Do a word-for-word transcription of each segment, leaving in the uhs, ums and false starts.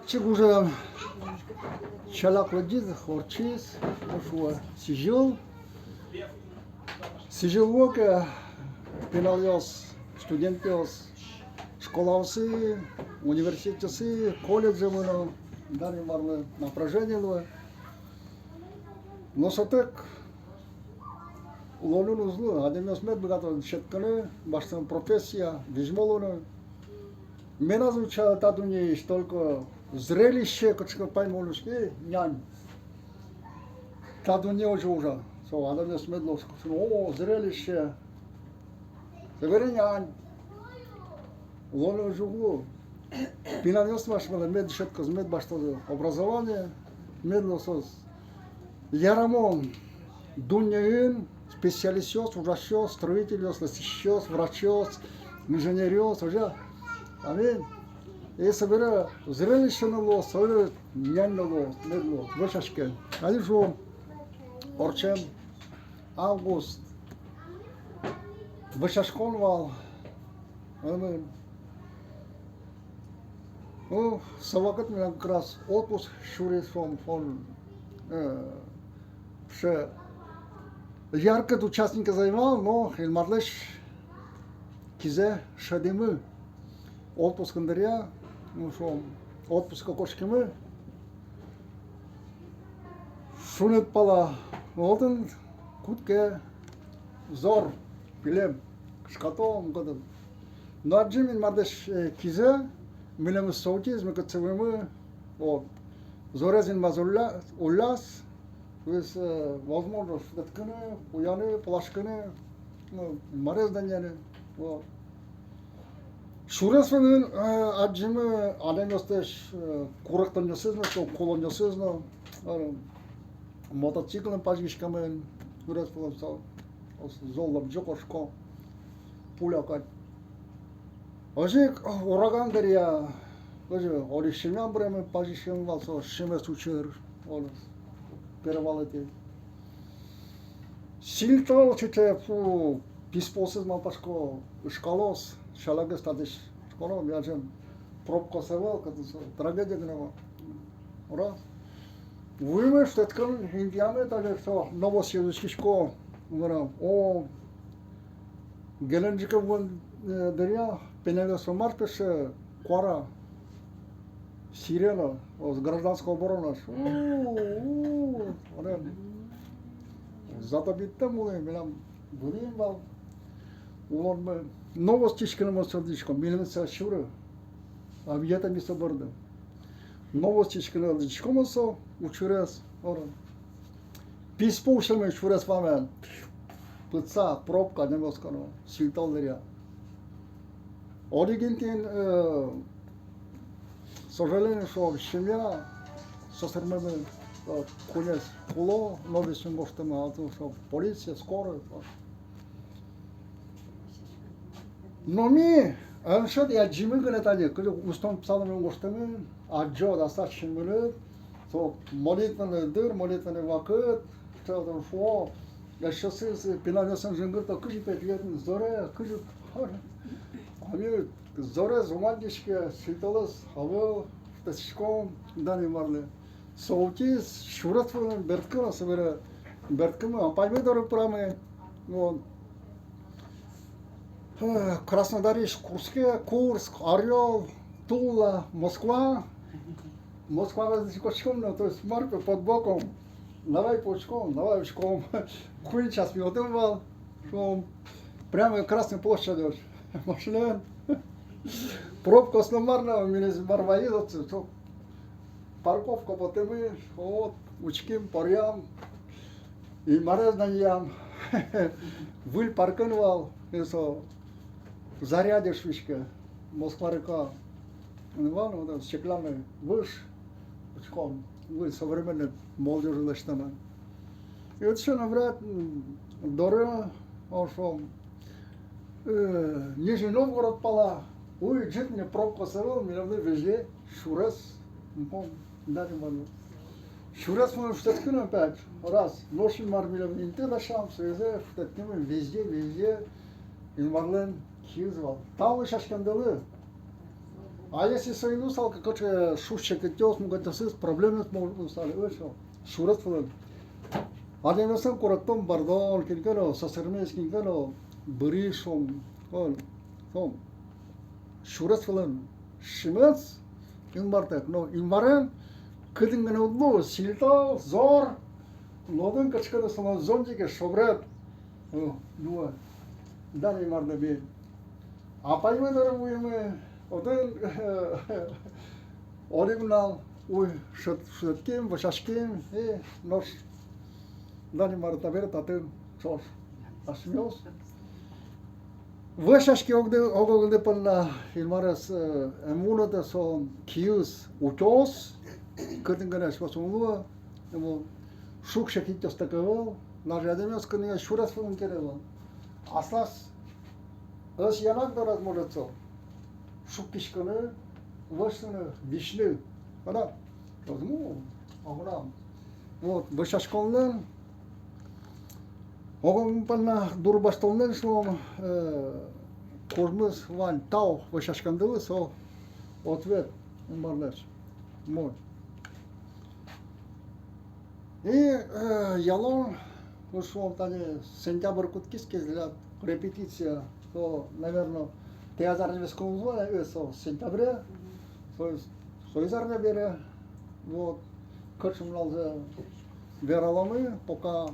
Чик уже чаляк лыдӟиз, ортчиз, ну, шуо, сӥзьыл. Сӥзьыл луэ ке, пиналъёс, студентъёс школаосы, университетъёсы, колледжъёсы мыно, дан Инмарлы, напряжение луэ. Но сотэк луонын уз лу, адямиос мед быгато дышетскыны, басьтыны профессия, визьмо луыны. Мынам озьы, та дуннеысь только зрелище, кыӵе ке паймоно, э, нянь. Та дунне озьы ужа. Со адямиос мед луоз, о, зрелище. Собере нянь. Луонын озьы уг лу. Пиналъёс асьмелэн мед дышетскозы, мед басьтозы образование, мед луозы ярамон дуннеын специалистъёс, ужасьёс, строительёс, лэсьтӥсьёс, врачъёс, инженеръёс, озьы. Аминь. И собере зрелище но луоз, собере нянь но луоз, мед луоз. Вӧсяськем. Али шуом, ортчем август вӧсяськон вал. Аминь. Ну, со вакытэ мынам как раз отпуск сюриз, шуом, шуом, э, сыӵе яркыт участникез ӧй вал, но Инмарлэсь кизэ шедимы. Отпускын дыръя, ну, шуом, отпуске кошкимы. Шуныт пала, отын кутске зор, пилем, кышкатом, кытын. Но адӟим Инмарлэсь, э, кизэ, милемыз со утиз, ми кытчы вуимы, вот. Зорез Инмар улля-, улляз, то есть, э, возможность шутэтскыны, уяны, пыласькыны, ну, Инмарез данъяны, вот. Сюрес вынын, э, адӟимы адямиосты, э, куректонъёсыз но, со кулонъёсыз но, э, мотоциклын пазьгиськемын, сюрес вылын со, со зол лобӟо, кошко, пуля кадь. Озьы ик ураган дыръя, озьы, одӥг семья быремын, пазьгиськемын вал со, семьяез учыр, оло, перевалэтӥ. Сильтӧл сыӵе, фу, писпуосыз, малпасько, ышкалоз, шалягес татысь школа, миязем пробкаос ӧвӧл, кытын со трагедия гинэ вал. Раз. Вуимы, шутэтскон интыямы, таӵе со, новостьёс учкисько, мынам, о, Геленджике вуон, э, дыръя, пиналъёс, мар пе сыӵе куара, сирена, о, гражданской оборона. У-у-у, мынам зато биттэм улэ, мынам вылӥ ӧй вал улонмы. Новость учкыны мон со лыдӟисько, милемыз со сюры. А вьетэ ми со борды. Новость учкыны лыдӟисько мон со учырез, орын. Писпу усемын сюрес вамен. Пытса, пробка, адямиос кано, сильтӧл дыръя. Одӥг интыын, э, к сожалению, со семья, со сэрмемын, э, куинез куло, новостьын гожтэмын, а то со полиция, скорая, то. Но ми эн шӧдэ, адӟимы гинэ тани, кызьы устон псаломын гожтэмын, адӟод аслад синмыныд, со молитвенный дыр, молитвенный вакыт, что там шуо, эшъёсыз, пиналъёсын жингырто, кызьы пе тӥледын зоре, кызьы, а ми зорез ум адӟиське, сильтӧлэз ӧвӧл, шутэтскиськом, дан Инмарлы. Со утиз, сюрес вылын бертыны, собере бертыны, апаймы доры пырамы. Вот. Э, Краснодарысь Курске, Курск, Орёл, Тула, Москва. Москваез учком но, то есть мар пе под боком. Давай пе учком, давай учком. Куинь час ми отын вал, шуом. Прямо Красной площадьысь. Машинаен. Пробкаос но мар но, милемыз мар вайиз отчы, со парковка потэмын, вот, учким, поръям, Инмарез данъям. Выль паркын вал, и со Зарядье шуиське, Москва-река. Вал, вот, стеклянный выж, учком, выль современный, молодёжь лэсьтэмын. И вот ещё, например, м, доры, ошом, э, Нижний Новгород пала, уй, ӝытне пробкаос ӧвӧл, милемлы везде сюрес, мгм, дарим вал. Сюрес мыным шутэтскыны опять, раз, нош Инмар милемлы инты дасям, соизэ шутэтскимы везде, везде, Инмарлэн киыз вал. Тау лэсьтӥськемдылы. А если соин луысал ке, кыӵе шуг-секытъёс, мукетъёсыз, проблемаос, может, луысал ке, ой, со, сюрес вылын. Адямиослэн куректон-бӧрдон, кин ке но сӧсырмиз, кин ке но быриз, шуом, ой, шуом, сюрес вылын шимес Инмартэк, но Инмарен кытын гинэ уд лу, сильтӧл, зор, но отын кыӵе ке но со зонтике шобрет. О, ну, дан Инмарлы ми. Апаймы доры вуимы, отын одӥг нунал уй шыд-, шыдким, вӧсяським, и нош дан Инмарлы, табере татын ӵош асьмеос. Вӧсяське огды, ог-огды понна Инмарез, э, эн вунэтэ со киыз, утёс, кытын гинэ асьмеос ум луэ, эн ву-, шуг-секытъёстэк ӧвӧл, даже адямиос кытын гинэ сюрес вылын ке но ӧвӧл. Аслаз ӧсъянак дораз, может, со шуккиськыны, вӧсьтыны, висьны. Ӧвӧл-а? Ӧз му, огнам. Вот, вӧсяськонлэн, ог-огмы понна дурбасьтонлэн, шуом, э, кужмыз вань, тау вӧсяськемдылы, со ответ Инмарлэсь. Вот. И, э, ялон, ну, шуом, тани сентябрь кутскиз ке, для репетиция, то, наверно, таяз арня вискын уз луы, э, со сентябре, то есть, соиз арня бере, вот, кыӵе нуналзэ вераломы, пока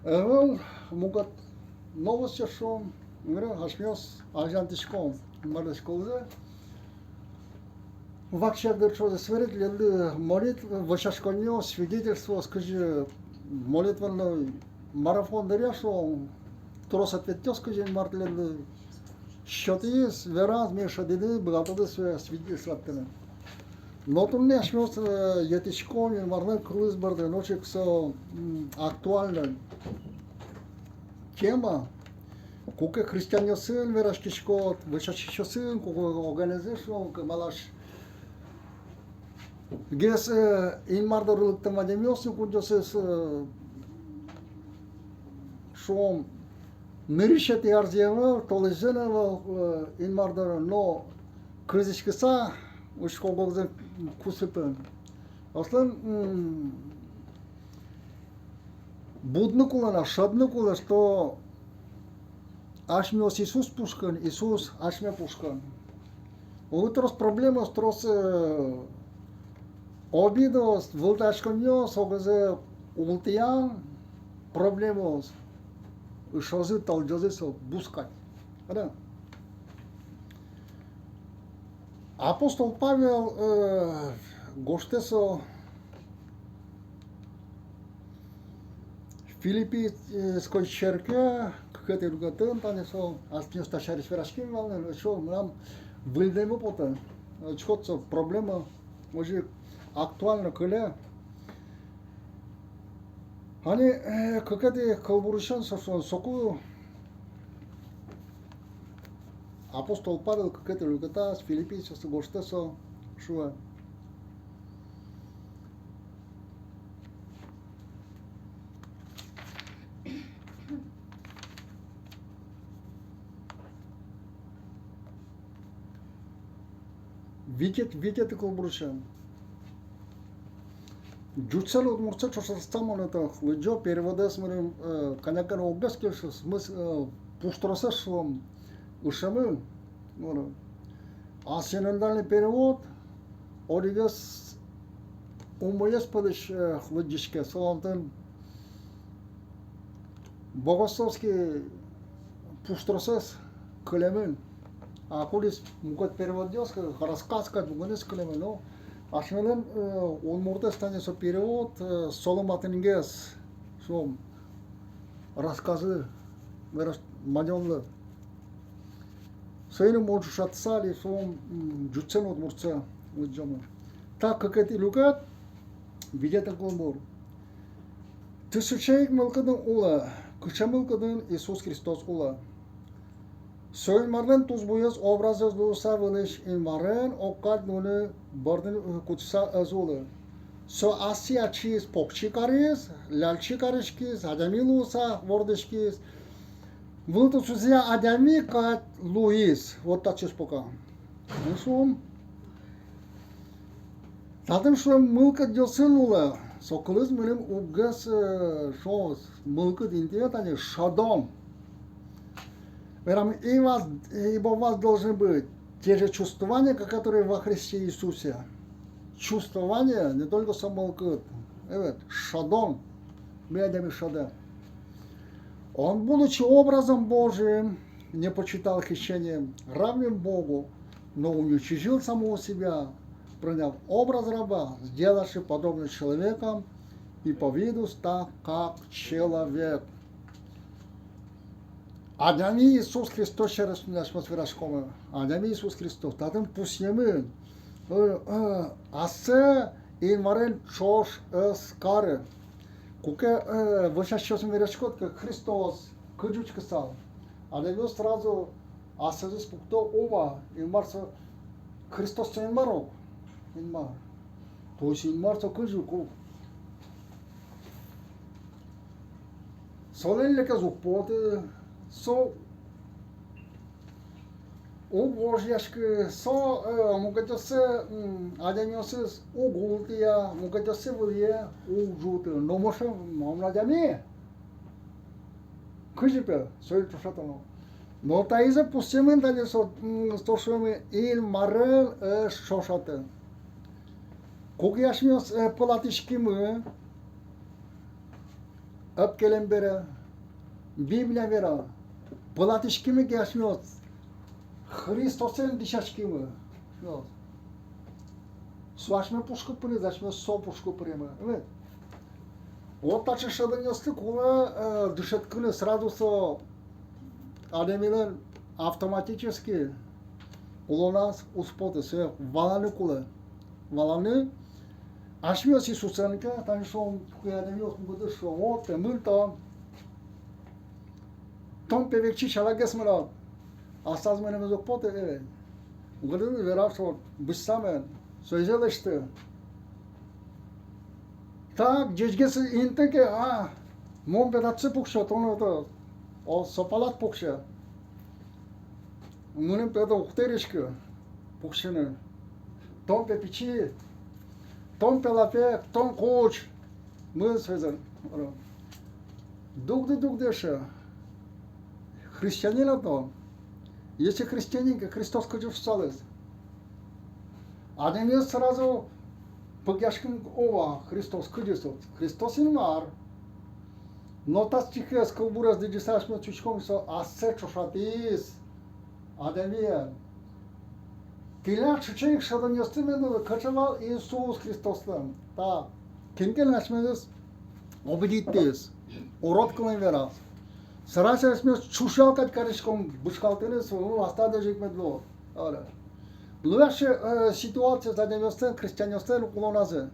ӧвӧл мукет новостьёс, шуом, мыре асьмеос азинтӥськом Инмарлэсь кылзэ. Вакчияк дыр ӵоже сверить, тӥледлы молитв-, вӧсяськонъёс, свидетельствоос, кызьы молитвенной марафон дыръя, шуом, трос ответъёс, кызьы Инмар тӥледлы сётӥз, вераз, мед шӧдӥды, быгатоды сое свидетельствовать карыны. Но туннэ асьмеос, э, йӧтӥськом Инмарлэн кылыз борды, нош ик со, м, актуальной тема. Куке христианъёсын вераськиськод, вӧсяськисьёсын, куке огенэзы, шуом, кемалась гес, э, Инмар доры лыктэм адямиос но кудъёсыз, э, шуом, нырысетӥ арзэ ӧвӧл, толэзьзэ но ӧвӧл, э, Инмар доры, но кырӟаськыса учко ог-огзэ кусыпен. Аслым, м, будыны кулэ на, шӧдыны кулэ, что асьмеос Иисус пушкын, Иисус асьме пушкын. Ог трос проблемаос, трос, э, обидаос, вылтӥяськонъёс, огзэ ултӥян проблемаос, ышозы, тӧлӟозы со бускать. Ӧвӧл-а? Апостол Павел, э, гожтэ со Филиппийской черке, кыкетӥ люкетын, тани со, асьмеос та сярысь вераським вал ни, со мынам выльдэммы потэ. Учкод, со проблема озьы актуально кыле. Али, э, кыкетӥ кылбурысен со, со, соку апостол Павел кыкетӥ люкетаз филиппийцъёслы гожтэ со, шуэ. Витет-, витетӥ кылбурысен. Ӟучсэ но удмуртсэ ӵошатыса мон это лыдӟо, переводэз мыным, э, кӧня ке но огез кельшы, смыс-, э, пуштросэз, шуом, ышемын. Мон а синодальный перевод одӥгез умоез пӧлысь, э, лыдӟиське, солэн отын богословский пуштросэз кылемын. А кудӥз мукет переводъёс, рассказ кадь, мукетыз кылемын, но асьмелэн, э, удмуртэз тани со перевод, э, солы матынгес, шуом, рассказлы, верас-, мадёнлы. Соин ик мон ӵошатыса али шуом, м, ӟучсэ но удмуртсэ лыдӟомы. Та кыкетӥ люкет, витетӥ кылбур. Тӥ сыӵе ик мылкыдын улэ, кыӵе мылкыдын Иисус Христос улэ. Со Инмарлэн тусбуез, образэз луыса, вылысь Инмарен огкадь луыны бордын кутскыса ӧз улы. Со ассэ ачиз покчи кариз, ляльчи кариськиз, адями луыса вордӥськиз. Вылтусызъя адями кадь луиз. Вот татчыозь пока. Татын шуом, татын шуом, мылкыдъёсын улэ. Со кылыз мыным уггес, э, шуом, мылкыд интые тани шӧдон. Верам, и вас, ибо у вас должны быть те же чувствования, ка-, которые во Христе Иисусе. Чувствование, не только со мылкыд. Эвет, шӧдон. Ми адями шӧдэ. Он, будучи образом Божиим, не почитал хищением равным Богу, но уничижил самого себя, приняв образ раба, сделавшись подобным человекам и по виду став как человек. Адями Иисус Христос сярысь асьмеос вераськомы. Адями Иисус Христос. Татын пусъемын, э, э, ассэ Инмарен ӵош ӧз кары. Куке, э, вӧсяськисьёсын вераськод ке, Христос кызьы учкысал. Адямиос сразу ассэзэс пукто: о, ма, Инмар со, Христос со Инмар ук. Инмар. То есть Инмар со кызьы ук. Солэн лекез уг поты, со уг вожъяськы, со, э, мукетъёссэ, м, адямиосыз уг ултӥя, мукетъёссэ вылӥе уг ӝуты. Но мон шуэ, мон адями. Кызьы, пе, соин ӵошатоно. Но таизэ пусъемын тани со, м, со шуэмын: Инмарен ӧз ӵошаты. Куке асьмеос, э, пылатӥськимы ӧпкелем бере, Библия вера, пылатӥськимы ке асьмеос, Христосэн дӥсяськимы. Со асьме пушкы пыриз, асьмеос со пушкы пыримы. Эвет. Вот таӵе шӧдонъёсты кулэ, э, дышетскыны сразу со адямилэн автоматически улоназ уз поты, сое валаны кулэ. Валаны. Асьмеос Иисусэн ке, тани шуом, куке адямиос мукетыз шуо: о, тӥ мын тон, тон, пе, векчи чалагес мынод. Аслаз мынэмез уг поты, э. Мукетыз вераз, шуо: бызьыса мын, соизэ лэсьты. Так, ӟечгес инты ке, а, мон, пе, татчы пуксе, тон, о, со палад пуксе. Мыным, пе, та уг тэрискы пуксьыны. Тон, пе, пичи, тон, пе, лапег, тон куч. Мын соизэ. Дугды, дугды, эше. Христианин-а тон? Если христианин ке, Христос кызьы шуысал? Адямиос сразу пыкъяськыны: ова, Христос кызьы со? Христос Инмар. Но та стихез, кылбурез лыдӟыса, асьмеос учком, со ассэ ӵошатӥз адямиен. Тӥляд сыӵе ик шӧдонъёсты мед луоз, кыӵе вал Иисус Христослэн. Та кин ке но асьмес обидитьтӥз, урод кылын вераз. Сразу асьмеос ӵушъял кадь кариськом бышкалтыны, со, ну, аслад ик мед луоз. Али. Луэ-а сыӵе, э, ситуация адямиослэн, христианъёслэн улоназы?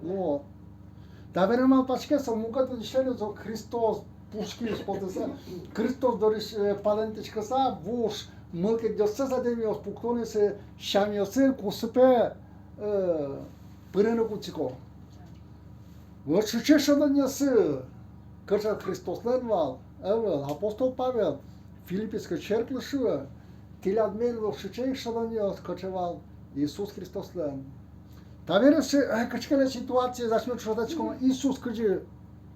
Луэ. Табере малпаське, со мукет дӥсяны, со Христос пушкысь потыса, Христос дорысь, э, палэнтӥськыса, вуж мылкыдъёссэс адямиос пуктонысьсэ сямъёсын кусыпе, э, пырыны кутско. Вот сыӵе шӧдонъёсы, кыӵе Христослэн вал, ӧвӧл. Апостол Павел Филиппийской черклы шуэ: тӥляд мед луоз сыӵе ик шӧдонъёс, кыӵе вал Иисус Христослэн. Табере, э, кыӵе ке но ситуациез асьмеос ӵошатӥськом, Иисус кызьы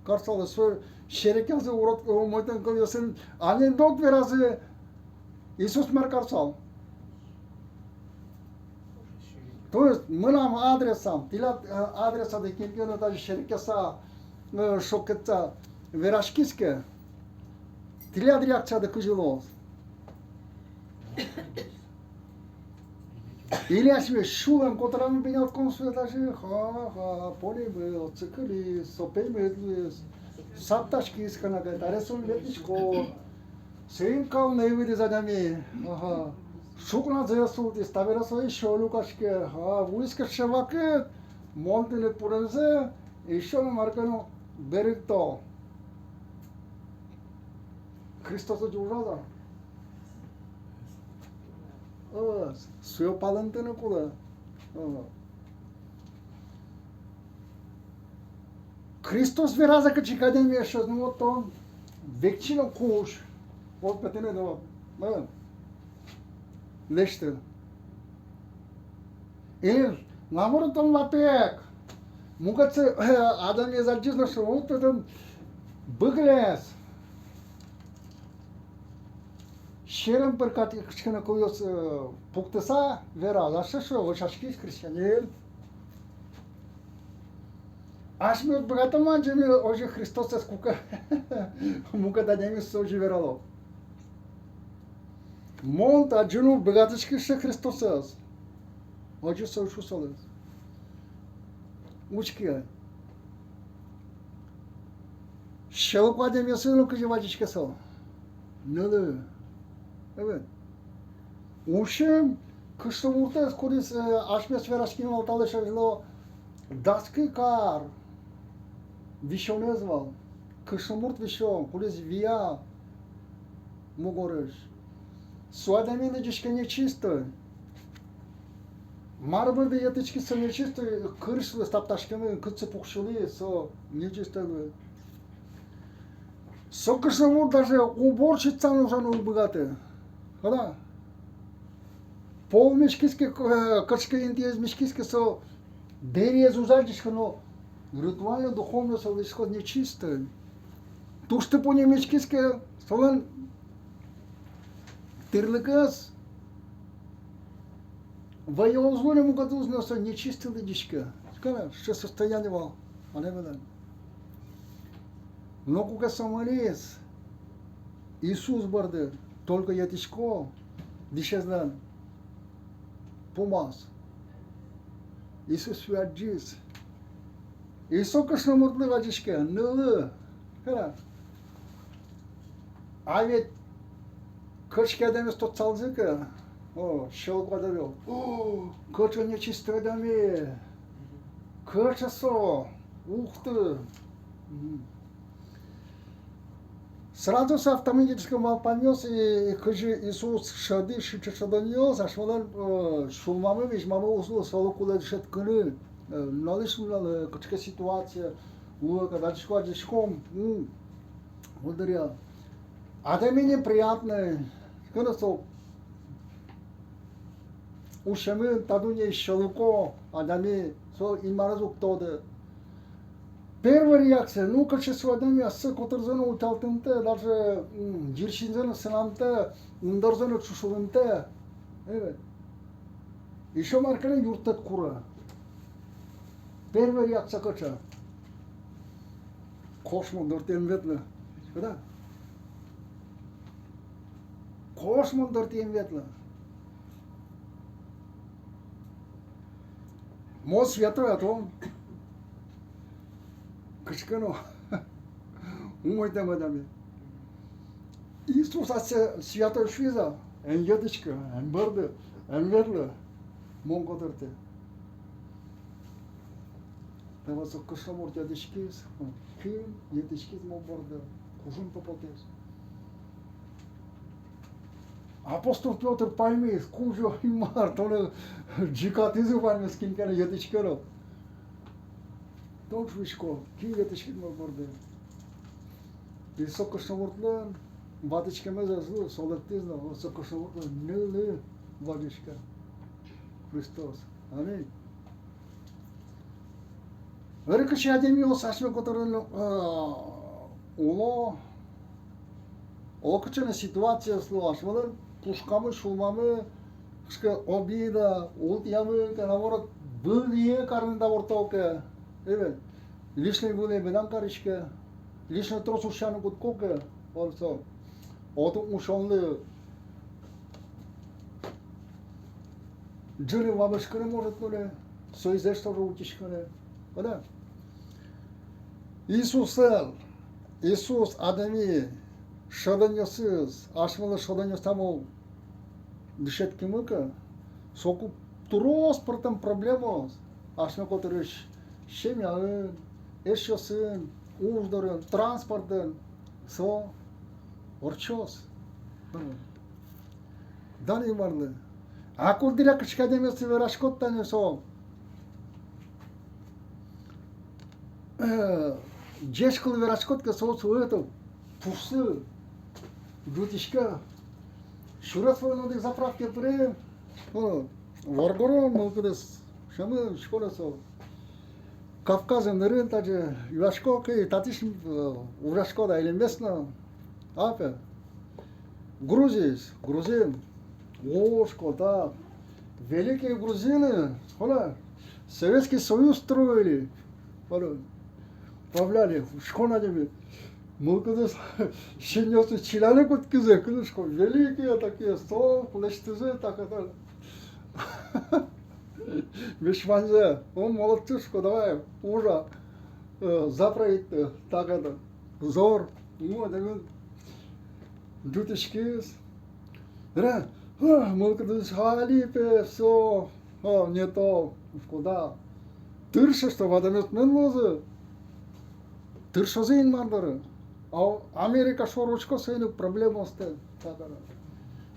карсал, со серекъязы урод, э, умойтон кылъёсын анекдот веразы, Иисус мар карсал. То есть мынам адресам, тӥляд, э, адресады кин ке но тазьы серекъяса, э, шоккетса вераськиз ке, тӥляд реакцияды кызьы луоз? Или асьмеос сюлэм котырамы бинялтком, сое тазьы, ха-ха, понимаю, отчы кылиз, со пеймыт луиз, саптаськиз канаке, таре со ветлӥськоз. Соин калны вылӥз адями, ага. Ӵукназэ султӥз, табере со ещё люкаське, ага, вуиз кыӵе вакыт, мон тыныд пуремзэ ещё но мар ке но берыкто. Христос озьы ужа-а? Ӧз, сое палэнтыны кулэ. Ага. Христос вераз-а кыӵе ке адями эшез, ну вот тон векчи но куч, вот пе тыныд но, э, лэсьты. Или наоборот, тон лапег. Мукетсэ, э, адямиез адӟиз но шуэ: «О, татын быглес». Серем пыр кадь кыӵе ке но кылъёс, э, пуктыса вераз, а сыӵе шуэ: «Вӧсяськись христианин». Асьмеос быгатом адӟыны озьы Христосэз, куке мукет адямиос озьы верало. Мон та адӟыны уг быгатӥськы сыӵе Христосэз. Озьы со шуэ солы. Учке. Сьӧлыко адямиосын но кызьы вазиське со. Нылы. Эвет. Усем кышномуртэз, кудӥз, э, асьмеос вераським вал талэсь азьло, дас кык ар висёнэз вал. Кышномурт висён, кудӥз вия мугорысь. Со адями лыдӟиське нечистой. Мар борды йӧтӥськиз со нечистой, кырсь луиз, таптаськемын, кытчы пуксьылӥз, со нечистой луиз. Со кышномурт даже уборщицаен ужаны уг быгаты. Кыӵе? Пол миськиз ке, э, кыӵе ке интыез миськиз ке, со дэриез уз адӟиськы но, ритуально, духовно со лыдӟиськоз нечистой. Туж тыпо но миськиз ке, солэн тӥрлыкез вӧйы уз луы ни, мукетыз но, со нечистой лыдӟиське. Кыӵе состояние вал адямилэн. Но куке со мынӥз Иисус борды, только йӧтӥсько дӥсезлэн пумаз. Иисус сое адӟиз. И со кышномуртлы вазиське, нылы. Кыӵе? А ведь кыӵе ке адямиез тодысалзы ке, о, сьӧлыко адями: «О, кыӵе нечистой адями! Кыӵе со! Ух ты!» Мгм. Сразу со автоматически малпанъёс, и, и кызьы Иисус шӧдӥз, сыӵе шӧдонъёс асьмелэн, э, сюлмамы, визьмамы уз луы, солы кулэ дышетскыны, э, нуналысь нуналэ, э, кыӵе ке ситуация луэ ке, адӟиськом, адӟиськом, м, вот дыръя. Адями неприятной, кыӵе со усемын, та дуннеысь сьӧлыко адями, со Инмарез уг тоды. Первой реакция, ну, кыӵе со адями, ассэ котырзэ но утялтымтэ, даже, м, йырсинзэ но сынамтэ, ымдурзэ но чушылымтэ. Эвет. Эшшо мар ке но юрттэт куре. Первой реакция кыӵе? Кошмон дортӥ эн ветлы. Кыӵе? Кошмон дортӥ эн ветлы. Мон святой, а тон кыӵе ке но умойтэм адями. Иисус ассэ святой шуиз-а? Эн йӧтӥськы, эн бӧрды, эн ветлы, мон котыртӥ. Та вот со кышномурт йӧтӥськиз, кин йӧтӥськиз мон борды, кужым тупатӥз. Апостол Пётр паймиз, кузё Инмар, тонэ ӝикатӥзы ваньмыз, кин ке но йӧтӥське но. Тон шуиськод, кин йӧтӥськиз мон борды. И со кышномуртлэн ватӥськемез ӧз лу, со лыктӥз но, со кышномуртлэн нылы вазиське. Христос. Аминь. Ӧрекыӵе адямиос асьме котырын, э, уло, олокыӵе но ситуациос луо, асьмелэн пушкамы, сюлмамы кыӵе ке обида, ултӥямы ке, наоборот, вылӥе карыны даурто ке, эвет, лишней вылӥе медам кариське, лишней трос усьяны кутско ке, вот со, отын усёнлы ӝыны вамышкыны может луыны, соиз эшшо утиськыны. Вала? Иисуслэн, Иисус адями шӧдонъёсыз, асьмелэн шӧдонъёсамы дышетскимы ке, соку трос пӧртэм проблемаос асьме котырысь семьяын, эшъёсын, уж дорын, транспортын, со ортчоз. Дан Инмарлы. А куддыръя кыӵе ке адямиослы вераськод тани, со, э, ӟеч кыл вераськод ке, со, со это, пушсы ӝутӥське. Сюрес вылын одӥг заправкае пырем, ну, воргорон, ну, кудӥз Кемын, шуисько но, со Кавказ ымнырын тазьы юасько ке, татысь, э, ужаськод-а или местной, а, пе. Грузиысь, грузин. О, шуисько, та великие грузины, шуисько, Советский Союз строили, шуисько, управляли, шуисько, на ними. Мылкыдыз синъёсыз чиляны кутскизы, кызьы, шуисько, великие такие, со лэсьтӥзы, так это. Весь ваньзэ, о, молодцы, шуисько, давай, ужа, э, за правительство, так это, зор, ну, это, ӝутӥськиз. Ре, а, мылкыдыз, али, пе, всё, а, не то, шуисько, да. Тыршо, что вадамет мед луозы. Тыршозы Инмар доры. А Америка шоры учко, соин ик проблемаосты. Так, так.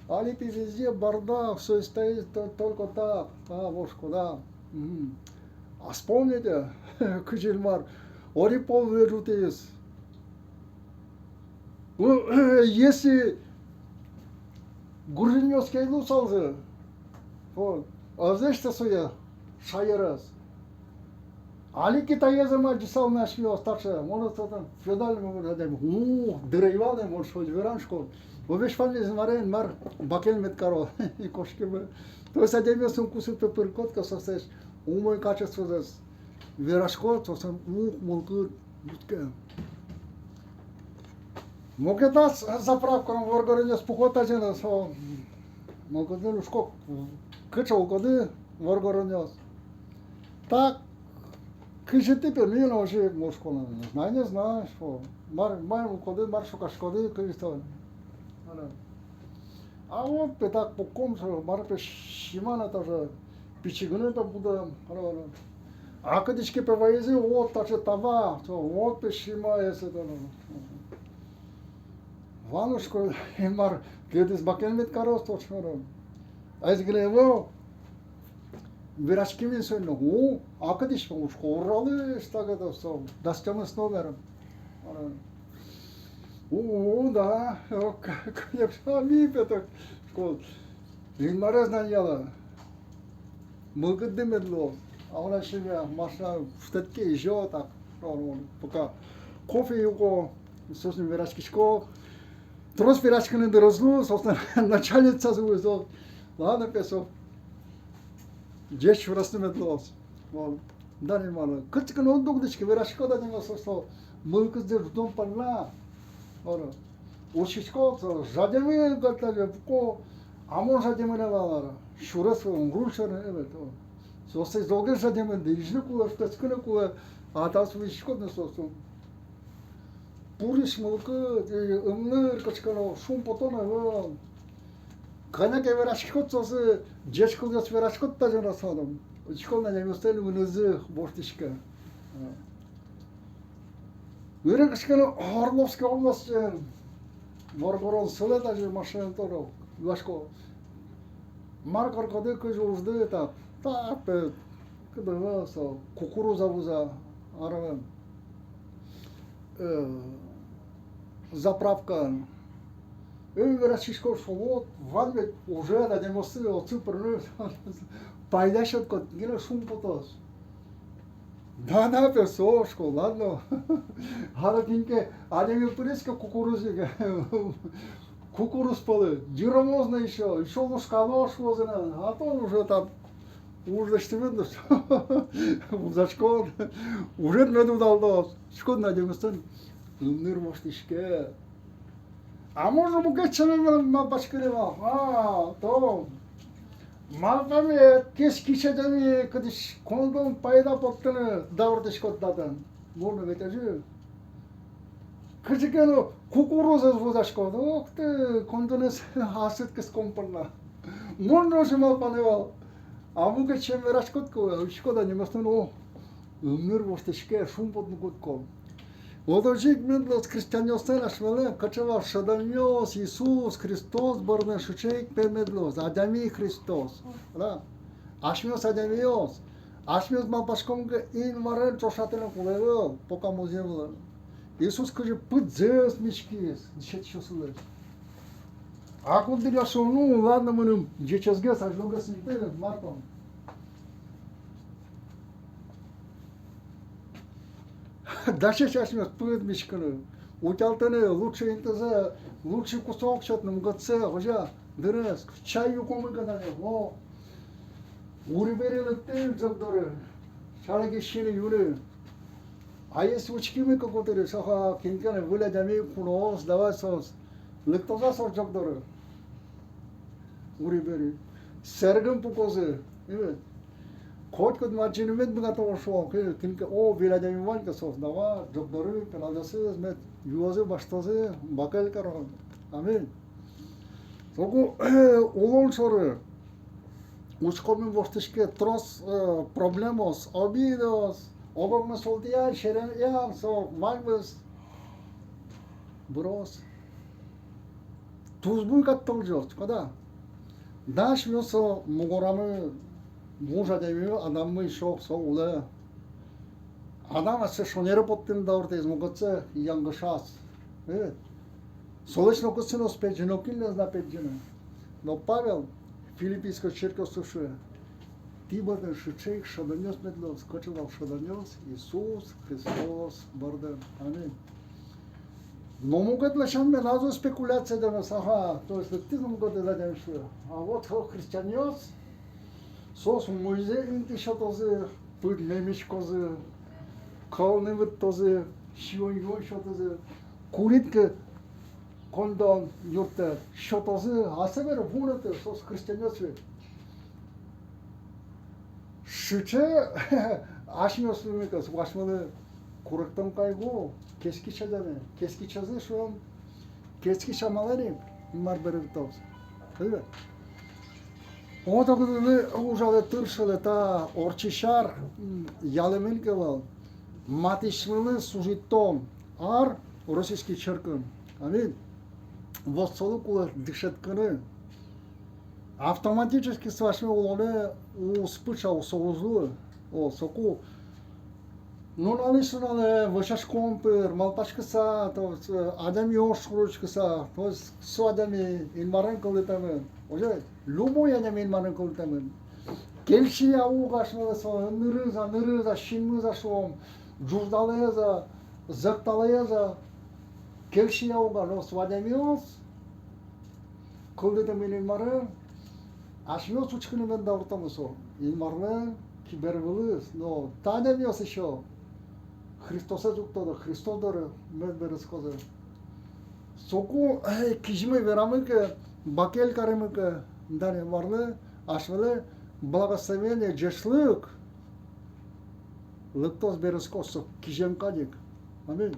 Али, пе, везде бардак, всё стоит то-, только так. А, вот, шуисько, да. Мгм. А вспомните, кызьы Инмар одӥг пол вылэ ӝутӥз. Ну, если грузинъёс ке ӧй луысалзы, вот, ӧз лэсьтэ сое шаерез. Али Китаез ӧм адӟысал на асьмеос таӵе, может, со там феодальный, может, адями. У, дыр ӧй вал на, может, шуо, веран, шуисько. Весь ваньмыз Инмарен, Инмар бакель мед кароз. И кошкимы. То есть адямиосын кусыпе пыркод ке, соослэсь умой качествозэс вераськод, соослэн, ух, мылкыд бутске. Мукетаз заправкаын воргоронъёс пуко тазьы но, со мылкыдын, шуисько, кыӵе улӥськоды, воргоронъёс. Так, кызьы тӥ, пе, ми но озьы ик, мон, шуисько, не знаю, не знаю, шуисько. Мар, мар улӥськоды, мар шуккиськоды, кызьы со. А вот, пе, так пуком, со, мар, пе, сима на, тоже пичи гинэ, пе, будэ. А кытысь ке, пе, вайизы, вот таӵе тава, со, вот, пе, сима, если это, ну. Ванушко, Инмар киыдыз бакель мед кароз, точно. А если гинэ ӧвӧл, вераськимы соин но, о, а кытысь, пе, шуисько, Уралысь, так это, со, дас тямыс номер. О, да, о, к-, конечно, ми, пе, так, шуисько, Инмарез данъялэ. Мылкыдды мед луоз. А мон семья машина шутэтске, изё, так, пока кофе юко, соосын вераськисько. Трос вераськыны дыр ӧз лу, собственно, начальницазы вуиз. Ладно, пе, со. Ӟеч сюресты мед луоз. Вон. Дан Инмарлы. Кытчы ке но уд дугдӥськы, вераськод-а, тӥни, со, со мылкыдзэ ӝутон понна. Вон. Учкиськод, со жадемын, гатаре пуко, а мон жадемын ӧвӧл, вара. Сюрес вон, руль сьӧрын ӧвӧл, то. Соослэсь золгес жадемын, да изьыны кулэ, шутэтскыны кулэ, а таос учкиськод но, со, со. Пурысь мылкыд, э, ымныр, кыӵе ке но шумпотон ӧвӧл. Кӧня ке вераськиськод, соослы ӟеч кылъёс вераськод тазьы но, со, учкиськод, на, адямиослэн ымнырзы воштӥське. Мыре кыӵе ке но Орловской областьын воргорон сылэ тазьы машинаен тоже, юасько: мар кариськоды, кызьы ужды та? Та, пе, кыдёкын со кукуруза вуза, арвен, э, заправкаын. Ӧй вераськиськод, шуо, вот, вань ведь уже, адямиослы отчы пырыны пайда сётӥськод, гинэ шумпотоз. Да, да, пе, со, шуисько, ладно. А то кин ке адями пыриське кукуруз ик, кукуруз пӧлы, йыромоз на ещё, ещё лушкалоз, шуозы на, а то уже там уж лэсьтэмын, вузаськод, ужед мед удалтоз. Учкиськод на, адямиослэн ымныр воштӥське. А можно мукет сямен малпаськыны вал? А, то. Малпамед, кескич адями, кытысь коньдон пайда поттыны дауртӥськод татын. Можно ведь озьы. Кызьы ке но кукурузаез вузаськод. Ох ты, коньдонэз асыд кыскон понна. Можно озьы малпаны вал. А мукет сямен вераськод ке, учкиськод, адямиослэн, о, ымныр воштӥське, шумпотыны кутско. Вот озьы ик мед луоз христианъёслэн, асьмелэн, кыӵе вал шӧдэмъёс Иисус Христос бордын, сыӵе ик, пе, мед луоз, адями Христос. Да? Асьмеос адямиос. Асьмеос малпаськом ке, Инмарен ӵошатыны кулэ ӧвӧл, пока музъем вылын. Иисус кызьы пыдзэс миськиз дышетскисьёслэсь. А куддыръя шуо: ну, ладно, мыным ӟечезгес, азьлогес ини, пе, мар тон. Дасесь асьмеос пыд миськыны. Утялтыны лучший интызэ, лучший кусок сётыны мукетсэ, озьы, дырыз, чай юкомы гинэ, о. Гури бере лыктӥм ӝӧк доры, шараке сиыны-юыны. А если учкимы ке котырысь, ага, кин ке но выль адями куноос, давай соос лыктозы со ӝӧк доры. Гури бере. Сэргын пукозы. Э, котькуд мадӟыны мед быгатозы, шуо, кин ке, о, выль адями вань ке, соос, давай, ӝӧк доры, пиналъёсыз мед юозы, басьтозы, бакель карозы. Аминь. Соку улон шоры учкомы воштӥське трос, э, проблемаос, обидаос, огъя мон султӥян, серемъян, со ваньмыз быроз. Тусбуй кадь тӧлӟоз, кадь-а? Дась милям со мугорамы, муж адями, Адаммы ещё со улэ. Адам ассэ шонере поттыны дауртэ, мукетсэ янгышаз. Э, солэсь нокытчы но уз пегӟы, нокинлэсь но пегӟыны. Но Павел Филиппийской черкъёслы шуэ: тӥ бордын сыӵе ик шӧдонъёс мед луоз, кыӵе вал шӧдонъёс Иисус Христос бордын. Аминь. Но мукет ласянь мед ӧз луы спекуляция, дыр, ага, то есть лыктӥз но мукет адями шуэ: а вот со христианъёс, соос умойзэ инты сётозы, пыдме миськозы, кӧлыны выдтозы, сиён-юон сётозы, курид ке коньдон юрттэ, сётозы, а собере вунэтэ, соос христианъёс ведь. Сыӵе асьмеос луимы ке, со асьмелы куректон кайгу, кескич адями, кескичазы шуом, кескич амалэн ик Инмар берыктоз. Озьы. О, татын ужалэ, тыршылэ та ортчись ар, м, ялэмын ке вал, матысьмылы служить карон ар российской черкын. Аминь. Вот солы кулэ дышетскыны. Автоматически со асьме улонэ уз пыӵа, со уз луы. О, соку нуналысь нуналэ вӧсяськон пыр малпаськыса, то есть, э, адямиос шоры учкыса, то есть со адями Инмарен кылдытэмын. Озьы, любой адями Инмарен кылдытэмын. Кельше-а, уг-а асьмелы со нырыз-а, нырыз-а, синмыз-а шуом, ӝуждалаез-а, зӧкталаез-а, кельше-а, уг-а, но со адямиос кылдытэмын Инмарен, асьмеос учкыны мед дауртомы со Инмарлэн кибер вылыз, но та адямиос ещё Христосэз уг тодо, Христос доры мед берытскозы. Соку, э, кизьымы верамы ке, бакель каримы ке, дан Инмарлы, асьмелы благословение, ӟечлык лыктоз, берытскоз со кизем кадь ик. Аминь.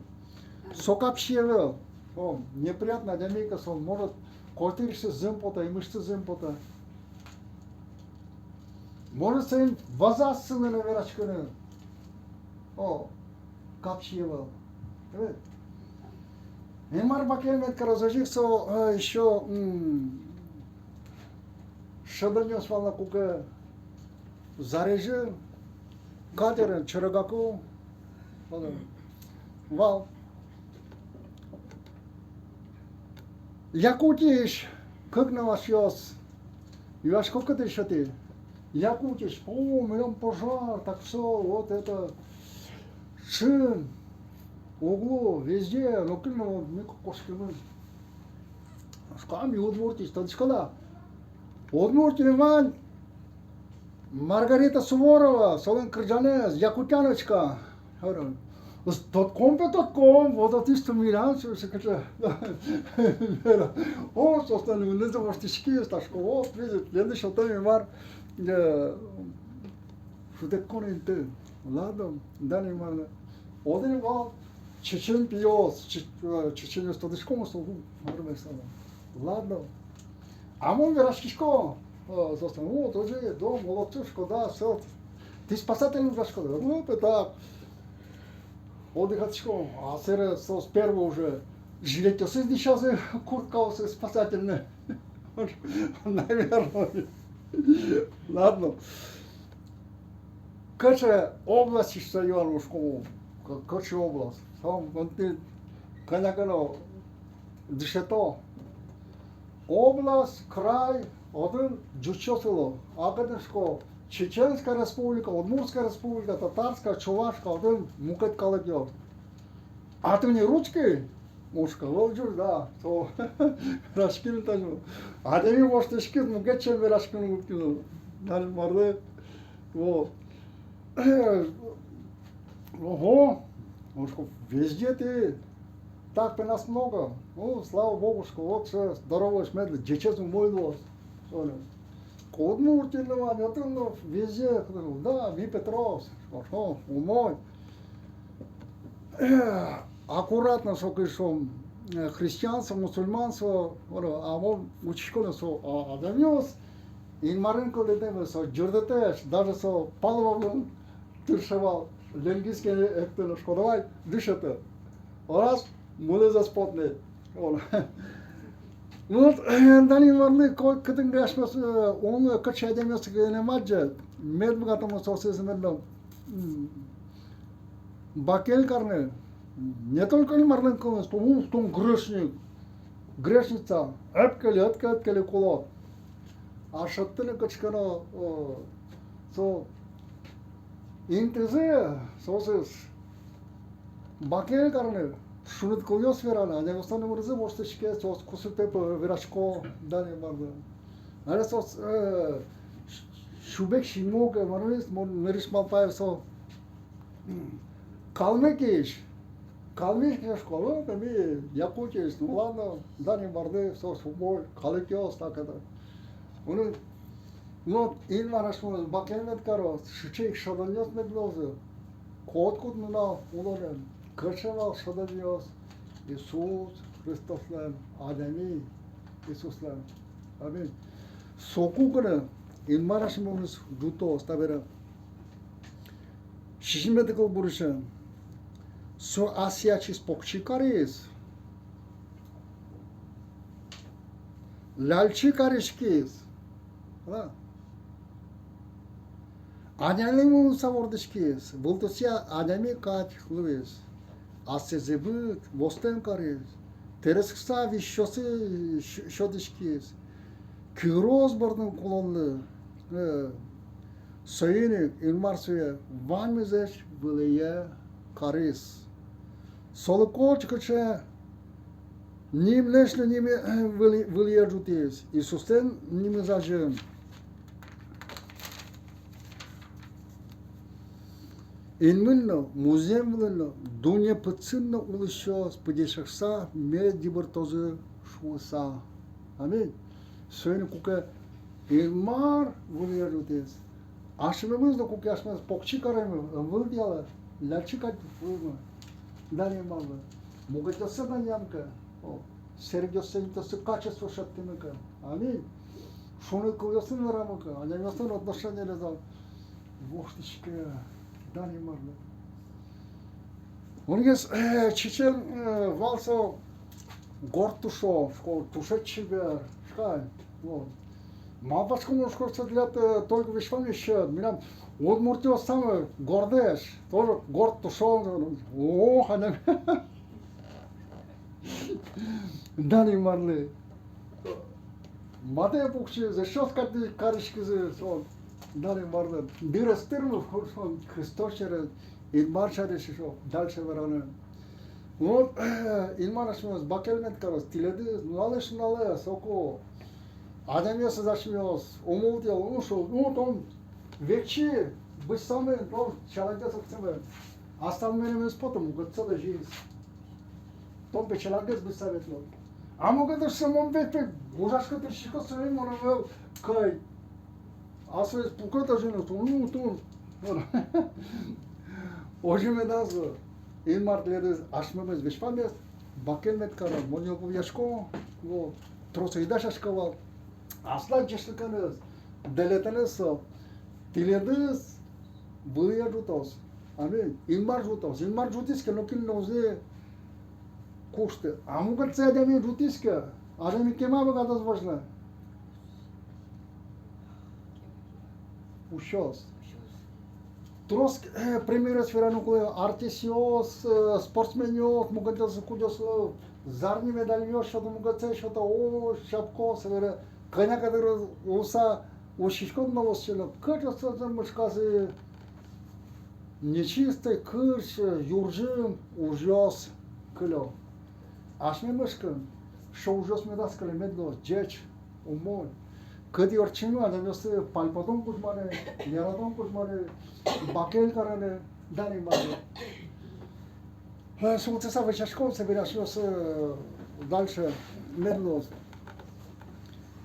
Со капчи ӧвӧл. О, неприятно адями ке со, может, котырысьтыз зын потэ, имысьтыз зын потэ. Может, соин вазаз сылыны, вераськыны. О, капчи ӧвӧл. Э. Инмар бакель мед кароз. Озьы ик со, э, ещё, м, шӧдонъёс вал на куке Зарезьын, катерын, Чорыгаку, вал. Якутиысь кык нылашъёс юасько, кытысь тӥ. Якутиысь. О, милям пожар, так что вот это, шын уг лу, везде, нокин но, ми кошкимы. Шуисько, а ми Удмуртиысь, тодӥськоды-а? Удмуртиын вань Маргарита Суворова, солэн кырӟанэз, «Якутяночка». Тодӥськом, пе, тодӥськом, вот отысь тумилям, всё, всё, кыӵе. Вера. О, соослэн луэмзы воштӥськиз, так что, вот, видите, тӥледлы сётом Инмар, э, шутэтскон инты. Ладно, дан Инмарлы. Отын вал чечен пиос, че-, э, чеченъёс, тодӥськом, со, ладно. А мон вераськисько, э, соослы, о, тоже, да, молодцы, шуисько, да, всё. Тӥ спасательёс, шуисько, да, ну, это так. Отдыхать кариськом, а собере соос первый уже жилетъёсыз дӥсязы, курткаосыз спасательной. Наверное. Ладно. Кыӵе областьысь со, юан, шуисько, ка-, кыӵе область. Со мон тӥ кӧня ке но дышето. Область, край, отын ӟучъёс уло. А кытын, шуисько, Чеченская Республика, Удмуртская Республика, Татарская, Чувашская, отын мукет калыкъёс. А ты не русский? Мон шуисько: ӧвӧл, ӟуч, да, со вераськыны тазьы. Адями воштӥськиз, мукет сямен вераськыны кутскиз. Дан Инмарлы. Вот. Ого, мон шуисько, везде ты так, пе, нас много. Ну, слава Богу, шуисько, вот, э, здороваешь мед, ӟечез умой луоз. Удмуртиын но вань, отын но, везде, да, ми Петрос, шуисько, умой. Аккуратно со, кызьы со, э, христианство, мусульманство, вот, а мон учкисько но, со, а, адямиос Инмарен кылдытэмын, со ӟырдытэсь, даже со палуба вылын тырше вал, ленгиське эктыны, шуисько, давай, дышеты. Раз, мылыз ӧз поты ни. Вот. Ну вот, э, дан Инмарлы, ко-, кытын ке асьмеос, э, улонын кыӵе адямиос ке но луом, мед быгатомы соосыз мед но, м, бакель карыны. Не только Инмарлэн кылыз, что, у, что он грешник, грешница, ӧпкели, ӧпке-, ӧпкели кулэ. А шедьтыны кыӵе ке но, э, со интызэ, соосыз бакель карыны, шуныт кылъёс вераны, адямиослэн номырзы воштӥське, соос кусыпе, пе, верасько, дан Инмарлы. Али соос, э, ш-, сюбег синмы уг, э, мар-о, мон нырысь малпай, со, м, калмыкысь, калмыкысь шуисько, ну, ми Якутиысь, ну, ладно, дан Инмарлы, соос умой калыкъёс, так это. Мыным, ну, Инмар асьмемыз бакель мед кароз, сыӵе ик шӧдонъёс мед луозы котькуд нунал улонын, кыӵе вал шӧдонъёс Иисус Христослэн, адями Иисуслэн. Аминь. Соку гинэ Инмар асьмемыз ӝутоз, табере сизьыметӥ кылбурысен: со асьсэ ачиз покчи кариз, ляльчи кариськиз. Ала? Адямилы луыса вордӥськиз, вылтусъя адями кадь луиз. Ассэ зӥбыт, востэм кариз, тырыскыса визьёсыз сё-, сётӥськиз. Кирос бордын кулонлы, э, соин ик Инмар сое ваньмызлэсь вылӥе кариз. Солы котькыӵе нимлэсь но ниме, э, вылӥ-, вылӥе ӝутӥз, Иисуслэн нимыз азьын. Инмын но, музъем вылын но, дунне пыдын но улӥсьёс пыдесъяськыса мед йыбыртозы шуыса. Аминь. Соин ик куке Инмар вылӥе ӝутӥз, асьмемыз но, куке асьмемыз покчи каремын, ӧм вылтӥялэ, ляльчи кадь вылмы. Дан Инмарлы. Мукетъёссэ данъямы ке, о, сэрегъёссэ, интыоссэ качество шедьтӥмы ке. Аминь. Шуныт кылъёсын верамы ке, адямиослэн отношениезлэн воштӥське. Дан Инмарлы. Мон гес, э, чечен, э, вал со горд тушон, шуисько, тушед чебер, шуисько. Вот. Малпасько мон, шуисько, со тӥляд, э, только весь ваньмыз сьӧд. Милям удмуртъёс самой гордэсь, тоже горд тушон. О, ханем. Дан Инмарлы. Матэ пуксиз, эшшо кадь кариськизы, со, дан Инмарлы. Дыр ӧз тырмы, со, Христос сярысь, Инмар сярысь эшшо дальше вераны. Вот, Инмар асьмемыз бакель мед кароз, тӥледыз нуналысь нуналэ соку адямиосыз асьмеос умойтэм, ну, шуо, ну, тон векчи бызьысал мед, тон чалагес лыктысал мед. Аслам мынэме ӧз поты, мукетсэ лэзиз. Тон пе чалагес бызьыса ветлод. А мукетыз шуэ: мон пе, пе, ужасько, тыршисько, соин мон ӧвӧл кӧй. А соиз пукет озьы но, тон, ну, тон. Озьы медаз луы. Инмар тӥледыз асьмемыз весь ваньмес бакель мед кароз. Мон йылпумъясько, вот, трос ӧй дасяськы вал. Аслаз ӟечлыкеныз, дэлетэныз со тӥледыз вылӥе ӝутоз. Аминь. Инмар ӝутоз. Инмар ӝутӥз ке, нокин но уз ни кушты. А мукетсэ адями ӝутӥз ке, адями кема быгатоз возьыны? Усёз. Трос, э, примеръёс вераны кулэ: артистъёс, э, спортсменъёс, мукетъёс, кудъёс, э, зарни медальёс сёто, мукетсэ сёто, о, чапко, собере кӧня ке дыр луыса усьтӥськод но, усьтӥськод но, кыӵе соослэн мышказы нечистый, кырсь, юрӟым, ужъёс. кылё. Асьме мышкын сё ужъёс медаз кыле, мед луоз ӟеч, умой. Кыӵе ортчыны, адямиосты пальпотон кузьманы, яратон кузьманы, бакель карыны, дан Инмарлы. Э, султыса вӧсяськом, собере асьмеос, э, дальше мед луоз.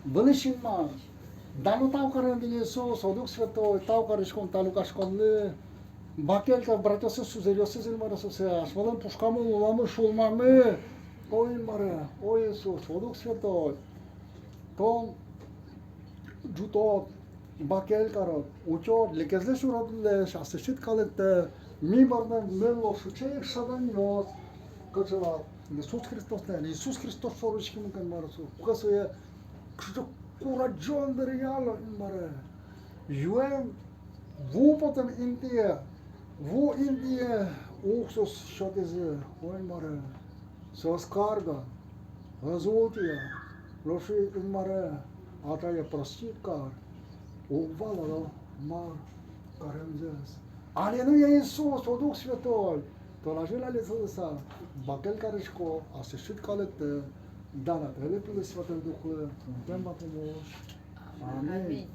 Вылысь Инмар, дан но тау карон, Иисус, о Дух Святой, тау кариськом та люкаськонлы. Бакель кар, братъёсыз, сузэръёсыз, Инмаре, асьмелэн пушкамы, луламы, сюлмамы. О Инмаре, о Иисус, о Дух Святой, тон ӝутод, бакель карод, утёд, лекезлэсь, уродлэсь аслэсьтыд калыктэ. Ми бордын мед луо сыӵе ик шаданъёс, кыӵе вал Иисус Христослэн. Иисус Христос шоры учкимы ке, Инмаре, со куке сое кыӵе ке курадӟон дыръяло, Инмаре. Юэм ву потон интые, ву интые уксус сётӥзы, о Инмаре. Соос карга, ӧз ултӥя, нош, Инмаре, Атае, простить кар, уг валало мар каремзэс. Аллилуйя, Иисус, о Дух Святой, тон азьын али сылыса бакель кариськод аслэсьтыд калыктэ. Дан Атайлы, Пилы, Святой Духлы, пумтэм пумозь. Аминь. Аминь.